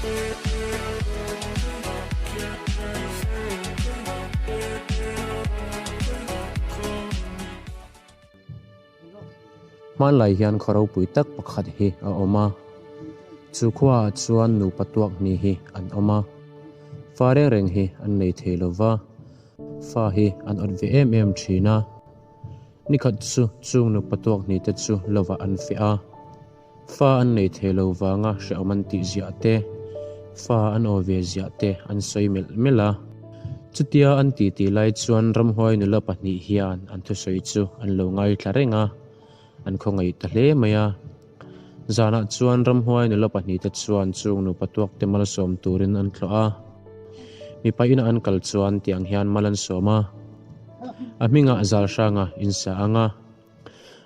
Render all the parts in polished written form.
Hmanlai hian khaw ropui tak pakhat hi a awm a, chu khuaah chuan nupa tuak hnih hi an awm a, fa reng reng hi an nei thei lo va, fa hi an awt ve em em thin a. Nikhat chu chung nupa tuak hnih te chu lovah an feh a. Fa an nei thei lo vanga hrehawm an tih ziah te, fa an aw ve ziah te an sawi melh melh a. Chutia an titi lai chuan ramhuai nula pahnih hian an thusawi chu an lo ngaithla reng a, an khawngaih ta hle mai a. Zanah chuan ramhuai nula pahnih te chuan chung nupa tuak te malsawm turin an tlawh a. Mipa ina an kal chuan tiang hian mal an sawm a, a hmingah Zalhranga in sa ang a.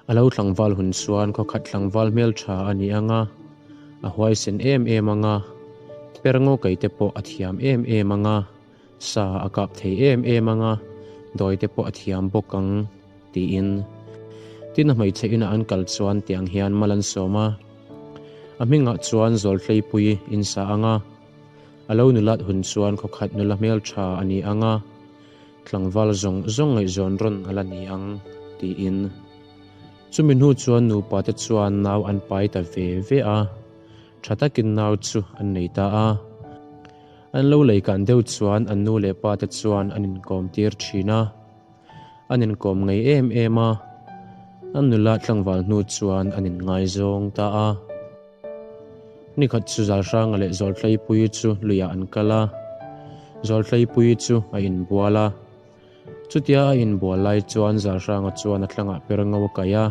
A lo tlangval hun chuan khawkhat tlangval hmeltha a ni ang a, a huaisen em em ang a, per ngaw kai te pawh a thiam em em ang a, sa a kap thei em em ang a, dawi te pawh a thiam bawk ang, tiin. Tin a hmeichhe inah an kal chuan tiang hian mal an sawm a, a hmingah chuan Zawlhleipui in sa ang a, a lo nulat hun chuan khawkhat nula hmeltha a ni ang a, Tlangval zawng zawng ngaihzawn rawn a la ni ang, tiin. Chumi hnu chuan nupa te chuan nau an pai ta ve ve a, tha takin nau chu an nei ta a. An lo leikan deuh chuan an nu leh pa te chuan an inkawm tir thin a. An inkawm ngei em em a, an nula tlangval hnu chuan an inngaizawng ta a. Nikhat chu Zalhranga leh Zawltleipuii chu luiah an kal a, Zawltleipuii chu a inbual a. Chutia a inbual lai chuan Zalhranga chuan a tlangah per ngo a kaih a,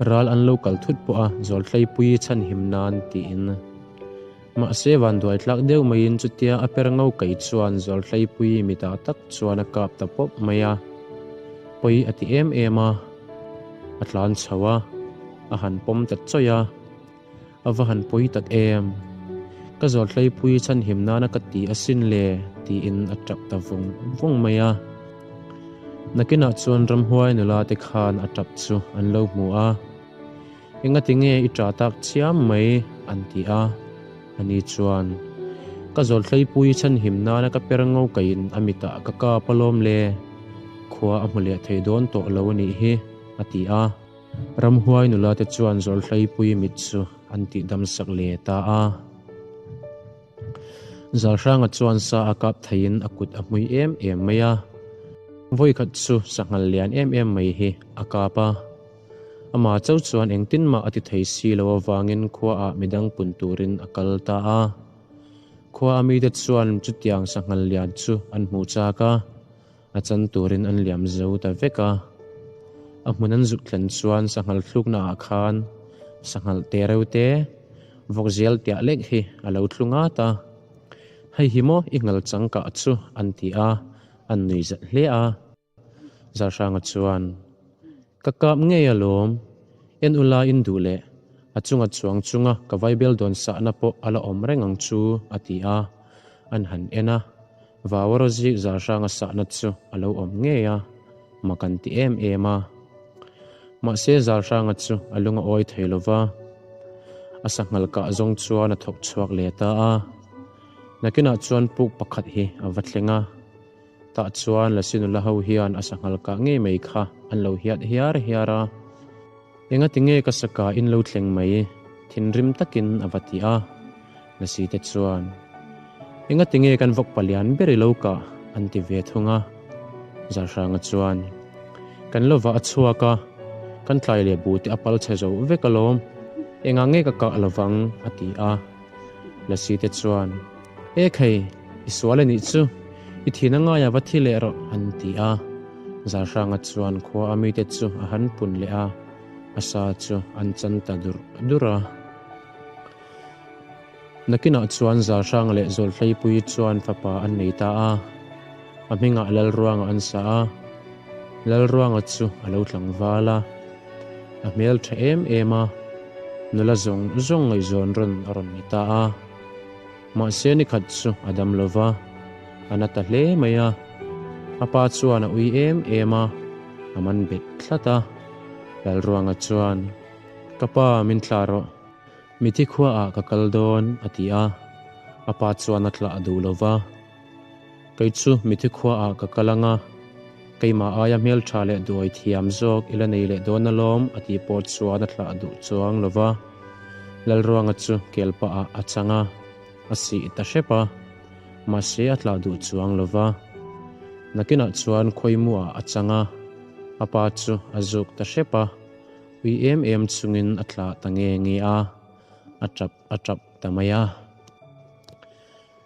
ral an lo kal thut pawh a Zawltleipuii chhanhim nan tiin. Mahse vanduai tlak deuh maiin chutia a per ngo kaih chuan Zawltleipuii mitah tak chuan a kap ta pawp mai a, pawi a ti em em a, a tlan chho a. A han pawm ta chawih a, A va han pawi tak em? Ka zawlhleipui chhanhim nana ka ti asin le, tiin a tap ta vawng vawng mai a. Nakinah chuan ramhuai nula te khan a tap chu an lo hmu a, Engati nge i ṭah tak chiam mai? an ti a. Ani chuan, Ka zawlhleipui chhanhim nana ka per ngo kaiin a mitah ka kap alawm le, khua a hmu leh thei dawn tawh lo a nih hi, a ti a. Ramhuai nula te chuan Zawlhleipui mit chu an tih dam sak leh ta a. Zalhranga chuan sa a kap theiin a kut a hmui em em mai a. Vawikhat chu sanghal lian em em mai hi a kap a. Amah chauh chuan engtin mah a ti thei si lo avangin khuaah midang pun turin a kal ta a. Khua a mite chuan chutiang sanghal lian chu an hmuh chak a. A chan turin an liam zo ta vek a. A hmun an zuk thlen chuan sanghal thlukna ah khan sanghal te reuh te, vawk zial tiah lek hi a lo thlu ngat a. Hei hi maw i ngal chang kah chu an ti a, an nui zat hle a. Zalhranga chuan, Ka kap ngei alawm, en ula in duh leh a chunga chuang chunga ka vaibel dawn sahna pawh a la awm reng ang chu a ti a, an han en a. Vawara zik zar hranga sahna chu a lo awm ngei a, mak an ti em em a. Mahse zar hranga chu a lung a awi thei lo va, a sanghal kah zawng chuan a thawk chhuak leh ta a. Nakinah chuan puk pakhat hi a va thleng a, tah chuan Lasi nula ho hian a sanghal kah ngei mai kha an lo hiat hiar hiar a. Engati nge ka saka in lo thleng mai? Thinrim takin a va ti a. Lasi te chuan, Engati nge kan vawk palian ber i lo kah? an ti ve thung a. Zalhranga chuan, Kan lovah a chhuak a, kan tlai leh bu te a pal chhe zo vek alawm. Engah nge ka kah lovang? a ti a. Lasi te chuan, E khei, i sual a nih chu, i thin a ngaia va thi leh rawh, an ti a. Zalhranga chuan khua a mite chu a han pun leh a, a sa chu an chan ta durh durh a. Nakinah chuan Zalhranga leh Zawlhleipui chuan fapa an nei ta a, a hmingah Lalruanga an sa a. Lalruanga chu a lo tlangval a, a hmel tha em em a, nula zawng zawng ngaihzawn rawn a rawn ni ta a. Mahse nikhat chu a dam lo va, a na ta hle mai a. A pa chuan a ui em em a, a man bet tlat a. Lalruanga chuan, Ka pa, min thlah rawh. Mithi khuaah ka kal dawn, a ti a. A pa chuan a tlah duh lo va. Kei chu mithi khuaah ka kal ang a, keimah aia hmeltha leh duai thiam zawk i la nei leh dawn alawm a tih pawh chuan a thlah duh chuang lo va. Lalruanga chu kelpaah a chang a, a sih ta hrep a, mahse a tlah duh chuang lo va. Nakinah chuan khawimuah a chang a, a pa chu a zuk ta hrep a, ui em em chungin a tlah ta nge nge a, a tap a tap ta mai a.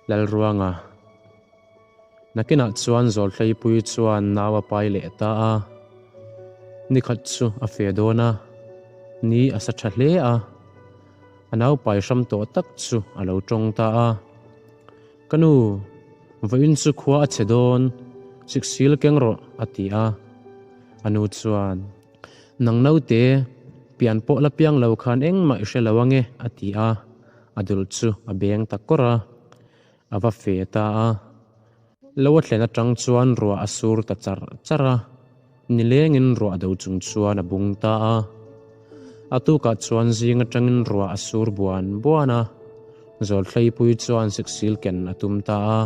Lalruanga. Nakinah chuan Zawlhleipui chuan nau a pai leh ta a, nikhat chu a fe dawn a, ni a sa tha hle a, a nau pai hram tawh tak chu a lo tawng ta a. Ka nu, vawiin chu khua a chhe dawn, siksil keng rawh a ti a. A nu chuan, Nang naute, pian pawh la piang lo khan engmah i hre lo ange a ti a. A dul chu a beng ta kawr a, a va fe ta a. Lo a thlen atang chuan ruah a sur ta char char a, nilengin ruah do chung chuan a bung ta a. A tukah chuan zing atangin ruah a sur buan buan a, Zawlthleipui chuan siksil ken a tum ta a.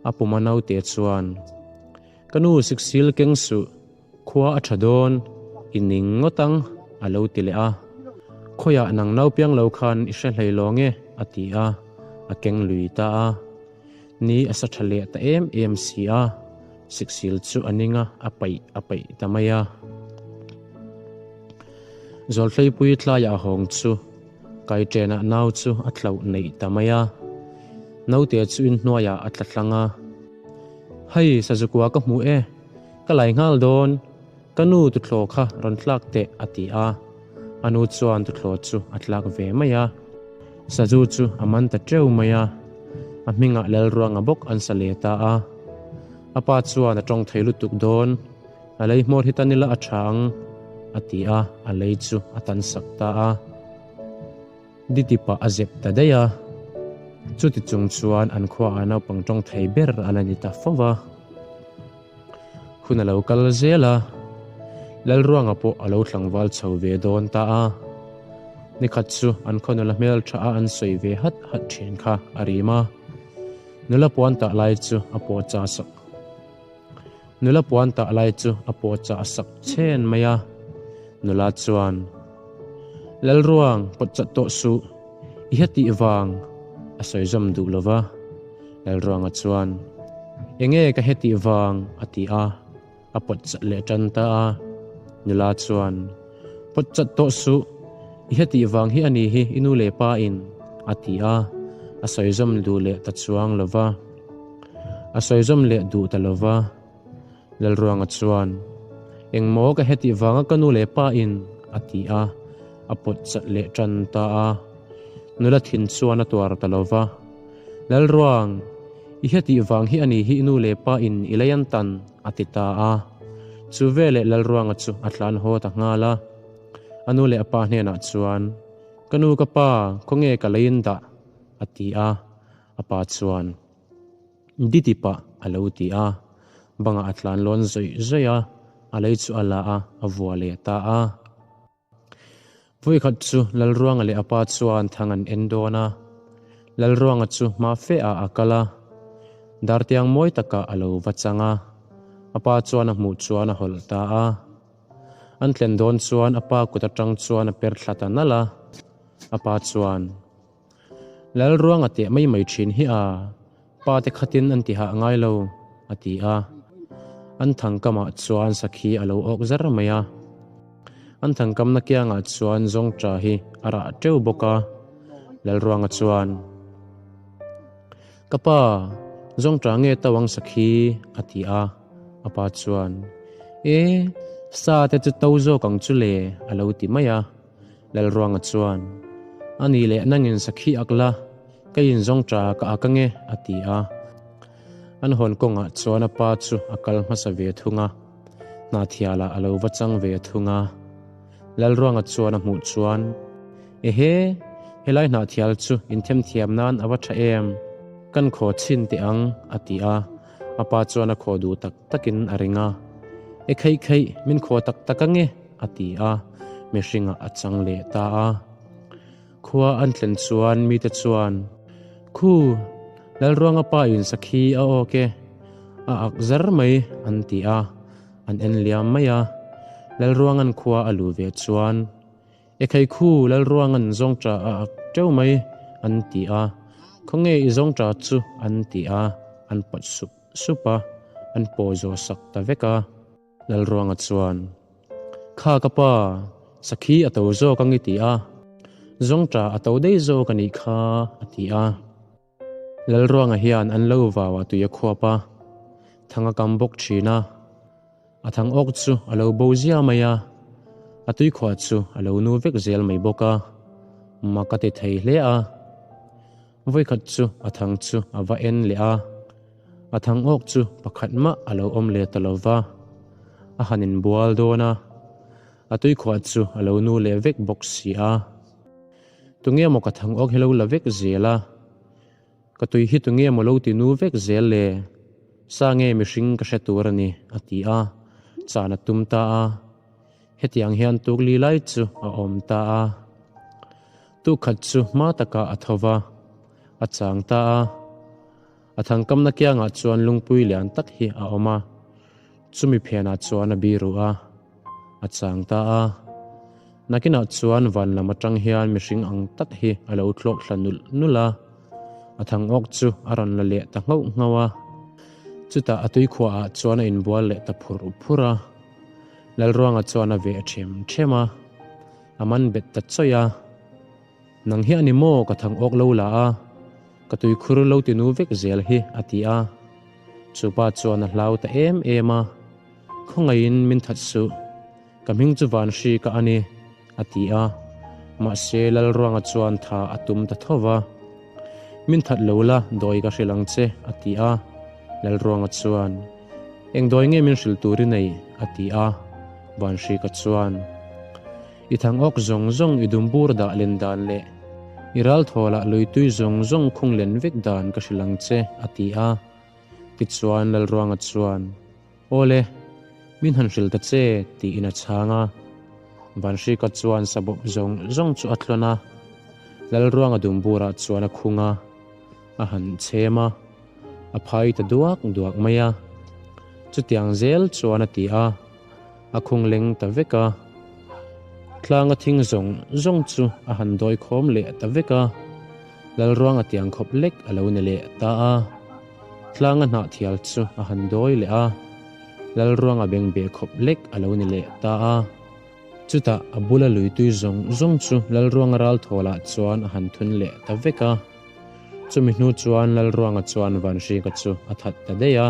A puma naute chuan, Ka nu siksil keng suh, Khua a tha dawn, i ning ngawt ang, a lo ti leh a. Khawiah nang naupiang lo khan i hre hlei lawng e, a ti a, a keng lui ta a. Ni a sa tha leh ta em em si a, siksil chu a ning a, a paih a paih ta mai a. Zawlhleipui tlaiah hawng chu Kaiṭenah nau chu a tlauh neih ta mai a, naute chu inhnuaiah a tla tlang a. Hei, Sazukua ka hmu e, ka lai nghal dawn, ka nu tuthlaw kha rawn tlak teh a ti a. A nu chuan tuthlaw chu a tlak ve mai a. Sazu chu a man ta teuh mai a, a hmingah Lalruanga bawk an sa leh ta a. A pa chuan a tawng thei lutuk dawn, A lei hmawr hi tan ila a tha ang, a ti a, a lei chu a tan sak ta a. Ditipah a zep ta daih a. Chuti chung chuan an khuaah naupang tawng thei ber a la ni ta fo va. Hun a lo kal zel a, Lalruanga pawh a lo tlangval chho ve dawn ta a. Nikhat chu an khaw nula hmeltha a an sawi ve hat hat thin kha a rim a. Nula puan tah lai chu a pawh cha sak. Nula puan tah lai chu a pawh chah sak chhen mai a, nula chuan, Lalruang pawt chat tawh suh, i hetih vang a sawi zawm duh lo va. Lalruanga chuan, Enge ka hetih vang? a ti a, a pawt chat leh tan ta a. Nula chuan, Pawt chat tawh suh, i hetih vang hi a ni hi i nu leh pa in, a ti a, a sawi zawm duh leh ta chuang lo va. A sawi zawm leh duh ta lo va, Lalruanga chuan, Engmaw ka hetih vanga ka nu leh pa in? a ti a, a pawt chat leh tan ta a. Nula thin chuan a tuar ta lo va, Lalruang, i hetih vang hi a ni hi i nu leh pa in i lei an tan, a ti ta a. Chu veleh Lalruanga chu a tlan haw ta nghal a. A nu leh a pa hnenah chuan, Ka nu ka pa, khawnge ka lei in dah? a ti a. A pa chuan, Diti pah a lo ti a, bangah a tlan lawn zawih zawih a, a lei chu a la a, a vua leh ta a. Vawikhat chu Lalruanga leh a pa chuan thang an en dawn a, Lalruanga chu hma fe ah a kal a, dartiang mawi takah a lo va chang a, a pa chuan a hmuh chuan a hawlh ta a. An tlen dawn chuan a pa kut atang chuan a per thla ta nalh a, a pa chuan, Lalruanga teh mai mai thin hi a, pa te khatin an ti hah ngai lo, a ti a. An thangkamah chuan sakhi a lo awk zar mai a. An thangkamna kiangah chuan zawngṭa hi a rah teuh bawk a. Lalruanga chuan, Ka pa, zawngṭa nge to ang sakhi? a ti a. A pa chuan, E, sa te chu to zawk ang chu le, a lo ti mai a. Lalruanga chuan, A ni leh nangin sakhi ak la, ka inzawng ta ka ak ange, a ti a. An hawn kawngah chuan a pa chu a kal hmasa ve thung a, Hnahthialah a lo va chang ve thung a. Lalruanga chuan a hmuh chuan, Ehe, helai Hnahthial chu inthemthiam nan a va tha em, kan khaw chhin teh ang, a ti a. A pa chuan a khaw duh tak takin a ring a, E kheih kheih, min khaw tak tak ange, a ti a, mihringah a chang leh ta a. Khua an thlen chuan mite chuan, Khu, Lalruanga pa in sakhi a awk e, a ak zar mai an ti a, an en liam mai a. Lalruangan khua a luh ve chuan, Ekhei khu, Lalruangan zawngṭah a ak ṭeuh mai an ti a, khawnge i zawngṭah chu an ti a, an pawt sup sup a, an pawi zawh sak ta vek a. Lalruanga chuan, Kha ka pa, sakhi a to zawk ang i ti a, zawngṭah a to daih zawk a nih kha, a ti a. Lalruanga hian an lo vau a tui a khuap a, thang a kam bawk thin a. A thang awk chu a lo bo zia mai a, a tuikhuah chu a lo nu vek zel mai bawk a, mak a ti thei hle a. Vawikhat chu a thang chu a va en leh a, a thang awk chu pakhat mah a lo awm leh ta lo va, a han inbual dawn a, a tuikhuah chu a lo nu leh vek bawk si a. Tunge maw ka thang awk hi lo la vek zel a? Ka tui hi tunge maw lo ti nu vek zel le? Sa nge mihring ka hre tur a ni, a ti a, chan a tum ta a. Hetiang hian tukli lai chu a awm ta a. Tukkhat chu hma takah a tho va, a chang ta a. A thangkamna kiangah chuan lungpui lian tak hi a awm a, chumi phenah chuan a biru a, a chang ta a. Nakinah chuan van lam atang hian mihring ang tak hi a lo thlawk thla nulh nulh a, a thangawk chu a rawn la leh ta nghauh nghauh a. Chutah a tuikhuahah chuan a inbual leh ta phur phur a. Lalruanga chuan a veh ṭhem ṭhem a, a man bet ta chawih a. Nang hi a ni maw ka thang awk lo la a, ka tuikhur lo ti nu vek zel hi a ti a. Chu pa chuan a hlau ta em em a, Khawngaihin min that suh, ka hming chu van hri ka a ni a ti a. Mahse Lalruanga chuan tha a tum ta tho va, Min that lo la dawi ka hrilh ang che a ti a. Lalruanga chuan, Eng dawi nge min hrilh tur i nei? a ti a. Van hri ka chuan. I thang awk zawng zawng i dumbur dah len dan leh i ral thawlah lui tui zawng zawng khung len vek dan ka hrilh ang che, a ti a. Tichuan Lalruanga chuan, Aw le, min han hrilh ta che, tiin a chhang a. Vanhrika chuan sabawp zawng zawng chu a tlawn a, Lalruanga dumburah chuan a khung a, a han chhem a, a phai ta duak duak mai a. Chutiang zel chuan a ti a. A khung leng ta vek a, tlanga thing zawng zawng chu a han dawi khawm leh ta vek a, Lalruanga tiang khawp lek a lo ni leh ta a. Tlanga hnah thial chu a han dawi leh a, Lalruanga beng beh khawp lek a lo ni leh ta a. Chutah a bula lui tui zawng zawng chu Lalruanga ral thawlah chuan a han thun leh ta vek a. Chumi hnu chuan Lalruanga chuan Vanhrika chu a that ta daih a,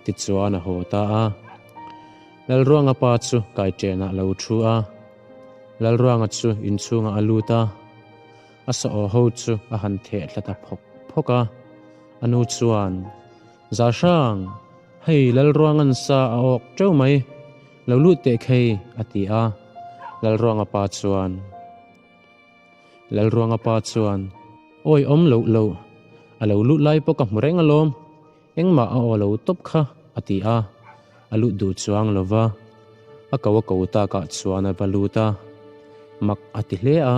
tichuan a haw ta a. Lalruanga pa chu kaiṭenah a lo thu a, Lalruanga chu inchhungah a lut a, a saw ho chu a han theh thla ta phawk phawk a. A nu chuan, Zahrang, hei Lalruanga'n sa a awk ṭeuh mai, lo lut teh khei, a ti a. Lalruanga pa chuan. Lalruanga pa chuan, Awi awm loh loh, a lo lut lai pawh ka hmu reng alawm, Engmah a aw lo tawp kha, a ti a, a lut duh chuang lo va, a ko a ko takah chuan a va lut a, mak a ti hle a,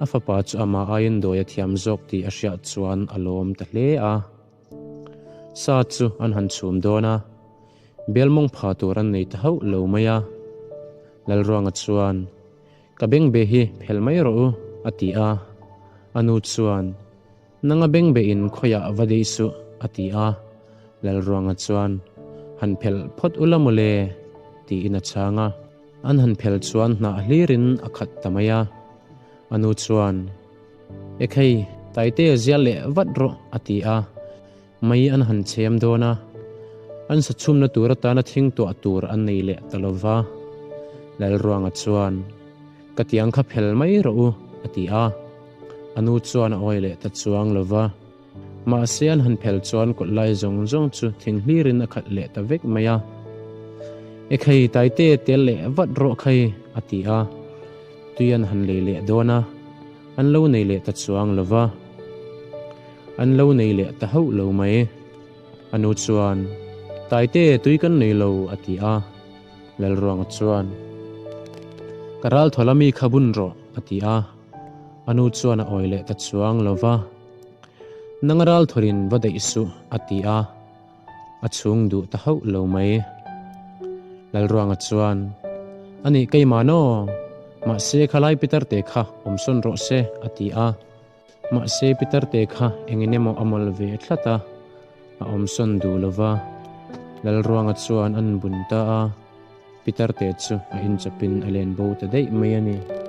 a fapa chu amah aiin dawi a thiam zawk tih a hriat chuan a lawm ta hle a. Sa chu an han chhum dawn a, bial mawng pha tur an nei ta hauh lo mai a. Lalruanga chuan, Ka bengbe hi phel mai rawh u, a ti a, a nu chuan, Nanga bengbeh in khawiah va deih suh, a ti a. Lalruanga chuan, Han phelh phawt ula mawle, tiin a chhang a. An han phelh chuan hnah hlirin a khat ta mai a. A nu chuan, Ekhei, Taitea zial leh vat rawh, a ti a. Mai an han chhem dawn a, an sa chhumna tur atana thing tuah tur an nei leh ta lo va. Lalruanga chuan, Ka tiang kha phel mai rawh u, a ti a. A nu chuan a awi leh ta chuang lo va. Mahse an han phel chuan kawt lai zawng zawng chu thing hlirin a khat leh ta vek mai a. Ekhei, Taite, tel leh vat rawh khai, a ti a. Tui an han lei leh dawn a, an lo nei leh ta chuang lo va. An lo nei leh ta hauh lo mai. A nu chuan, Taite, tui kan nei lo, a ti a. Lalruanga chuan, Ka ral thaw la mi kha bun rawh, a ti a. A nu chuan a awi leh ta chuang lo va. Nang ral thawrin va daih suh, a ti a, a chhung duh ta hauh lo mai. Lalruanga chuan, A nih keimah naw? Mahse khalai Pitarte kha awm sawn rawh se, a ti a. Mahse Pitarte kha engin emaw a mawlh ve tlat a, a awm sawn duh lo va. Lalruanga chuan an bun ta a, Pitarte chu a inchawpin a len bo ta daih mai a ni.